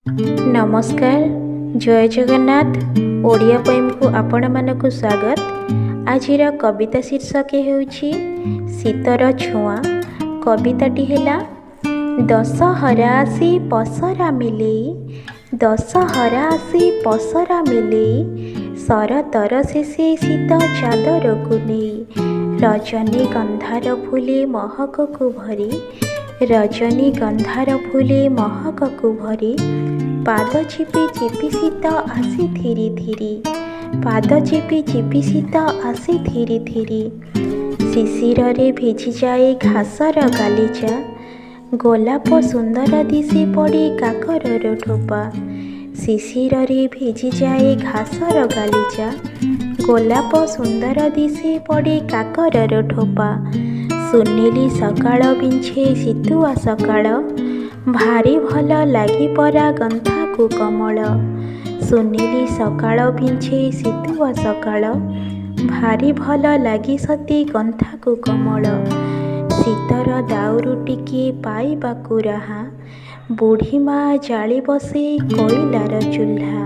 ନମସ୍କାର, ଜୟ ଜଗନ୍ନାଥ। ଓଡ଼ିଆ ପୋଏମ୍କୁ ଆପଣମାନଙ୍କୁ ସ୍ୱାଗତ। ଆଜିର କବିତା ଶୀର୍ଷକ ହେଉଛି ଶୀତର ଛୁଆଁ। କବିତାଟି ହେଲା, ଦଶହରା ଆସି ପସରା ମେଲେଇ, ଦଶହରା ଆସି ପସରା ମେଲେଇ, ଶରତର ଶେଷେ ଶୀତ ଚାଦରକୁ ନେଇ, ରଜନୀଗନ୍ଧାର ଫୁଲେ ମହକକୁ ଭରି, ରଜନୀଗନ୍ଧାର ଫୁଲେ ମହକକୁ ଭରି, ପାଦ ଚିପି ଚିପି ଶୀତ ଆସେ ଧିରି ଧିରି, ପାଦ ଚିପି ଚିପି ଶୀତ ଆସେ ଧିରି ଧିରି। ଶିଶିରରେ ଭିଜିଯାଏ ଘାସର ଗାଲିଚା, ଗୋଲାପ ସୁନ୍ଦର ଦିଶେ ପଡ଼ି କାକରର ଠୋପା। ଶିଶିରରେ ଭିଜିଯାଏ ଘାସର ଗାଲିଚା, ଗୋଲାପ ସୁନ୍ଦର ଦିଶେ ପଡ଼ି କାକରର ଠୋପା। ସୁନେଲି ସକାଳ ବିଞ୍ଛେ ଶୀତୁଆ ସକାଳ, ଭାରି ଭଲ ଲାଗେ ପରା ଗନ୍ଥାକୁ କମଳ। ସୁନେଲି ସକାଳ ବିଞ୍ଛେ ଶୀତୁଆ ସକାଳ, ଭାରି ଭଲ ଲାଗେ ସତେ ଗନ୍ଥାକୁ କମଳ। ଶୀତର ଦାଉରୁ ଟିକିଏ ପାଇବାକୁ ରାହା, ବୁଢ଼ୀ ମା ଜାଳି ବସେ କୋଇଲାର ଚୁଲ୍ହା।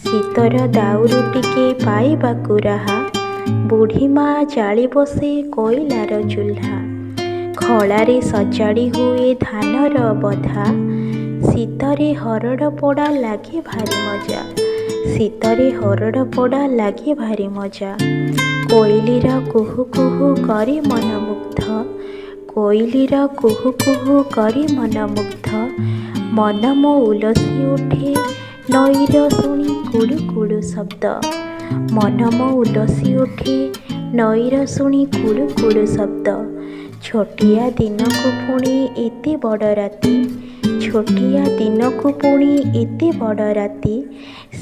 ଶୀତର ଦାଉରୁ ଟିକେ ପାଇବାକୁ ରାହା, ବୁଢ଼ୀ ମା ଜାଳି ବସେ କୋଇଲାର ଚୁଲ୍ହା। ଖଳାରେ ସଜାଡ଼ି ହୁଏ ଧାନର ବଧା, ଶୀତରେ ହରଡ଼ ପୋଡ଼ା ଲାଗେ ଭାରି ମଜା। ଶୀତରେ ହରଡ଼ ପୋଡ଼ା ଲାଗେ ଭାରି ମଜା। କୋଇଲିର କୁହୁ କୁହୁ କରି ମନ ମୁଗ୍ଧ, କୋଇଲିର କୁହୁ କୁହୁ କରି ମନ ମୁଗ୍ଧ, ମନ ମୋ ଉଲସି ଉଠେ ନଈର ଶୁଣି କୁଳୁ କୁଳୁ ଶବ୍ଦ। ମନ ମୋ ଉଲସି ଉଠେ ନଈର ଶୁଣି କୁଳୁ କୁଳୁ ଶବ୍ଦ। ଛୋଟିଆ ଦିନକୁ ପୁଣି ଏତେ ବଡ଼ ରାତି, ଛୋଟିଆ ଦିନକୁ ପୁଣି ଏତେ ବଡ଼ ରାତି,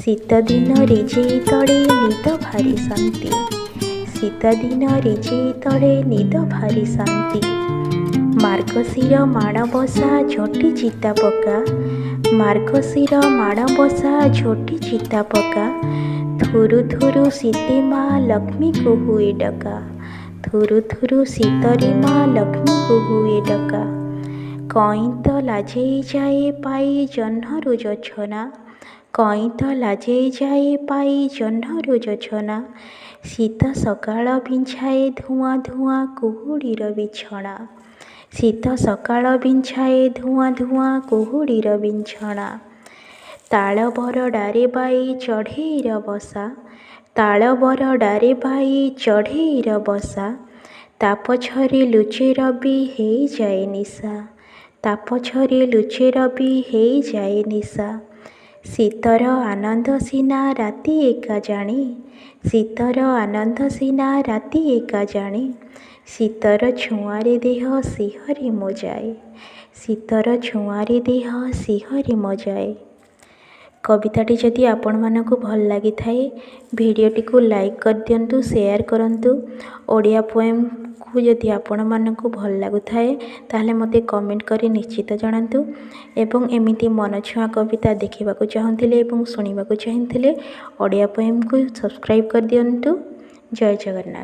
ଶୀତ ଦିନ ରେଜେଇ ତଳେ ନିଦ ଭାରି ଶାନ୍ତି। ଶୀତ ଦିନ ରେଜେଇ ତଳେ ନିଦ ଭାରି ଶାନ୍ତି। ମାର୍ଗଶିର ମାଣବସା ଝୋଟି ଚିତା ପକା, ମାର୍ଗଶିର ମାଣବସା ଝୋଟି ଚିତା ପକା, ଥୁରୁ ଥୁରୁ ଶୀତେ ମା ଲକ୍ଷ୍ମୀକୁ ହୁଏ ଡକା। ଥୁରୁ ଥୁରୁ ଶୀତରେ ମା ଲକ୍ଷ୍ମୀକୁ ହୁଏ ଡକା। କଇଁ ତ ଲାଜେଇ ଯାଏ ପାଇ ଜହ୍ନରୁ ଜୋଛନା, କଇଁ ତ ଲାଜେଇ ଯାଏ ପାଇ ଜହ୍ନରୁ ଜୋଛନା, ଶୀତ ସକାଳ ବିଞ୍ଛାଏ ଧୂଆଁ ଧୂଆଁ କୁହୁଡ଼ିର ବିଛଣା। ଶୀତ ସକାଳ ବିଞ୍ଛାଏ ଧୂଆଁ ଧୂଆଁ କୁହୁଡ଼ିର ବିଛଣା। ତାଳ ବରଡ଼ାରେ ବାଇ ଚଢ଼େଇର ବସା, ତାଳ ବରଡ଼ାରେ ବାଇ ଚଢ଼େଇର ବସା, ତା ପଛରେ ଲୁଚେ ରବି ହେଇଯାଏ ନିଶା। ତା ପଛରେ ଲୁଚେ ରବି ହେଇଯାଏ ନିଶା। ଶୀତର ଆନନ୍ଦ ସିନା ରାତି ଏକା ଜାଣେ, ଶୀତର ଆନନ୍ଦ ସିନା ରାତି ଏକା ଜାଣେ, ଶୀତର ଛୁଆଁରେ ଦେହ ଶିହରି ମୋ ଯାଏ। ଶୀତର ଛୁଆଁରେ ଦେହ ଶିହରି ମୋ ଯାଏ। କବିତାଟି ଯଦି ଆପଣମାନଙ୍କୁ ଭଲ ଲାଗିଥାଏ, ଭିଡ଼ିଓଟିକୁ ଲାଇକ୍ କରିଦିଅନ୍ତୁ, ସେୟାର କରନ୍ତୁ। ଓଡ଼ିଆ ପୋଏମ୍କୁ ଯଦି ଆପଣମାନଙ୍କୁ ଭଲ ଲାଗୁଥାଏ, ତାହେଲେ ମୋତେ କମେଣ୍ଟ କରି ନିଶ୍ଚିତ ଜଣାନ୍ତୁ। ଏବଂ ଏମିତି ମନଛୁଆଁ କବିତା ଦେଖିବାକୁ ଚାହୁଁଥିଲେ ଏବଂ ଶୁଣିବାକୁ ଚାହୁଁଥିଲେ ଓଡ଼ିଆ ପୋଏମ୍କୁ ସବସ୍କ୍ରାଇବ୍ କରିଦିଅନ୍ତୁ। ଜୟ ଜଗନ୍ନାଥ।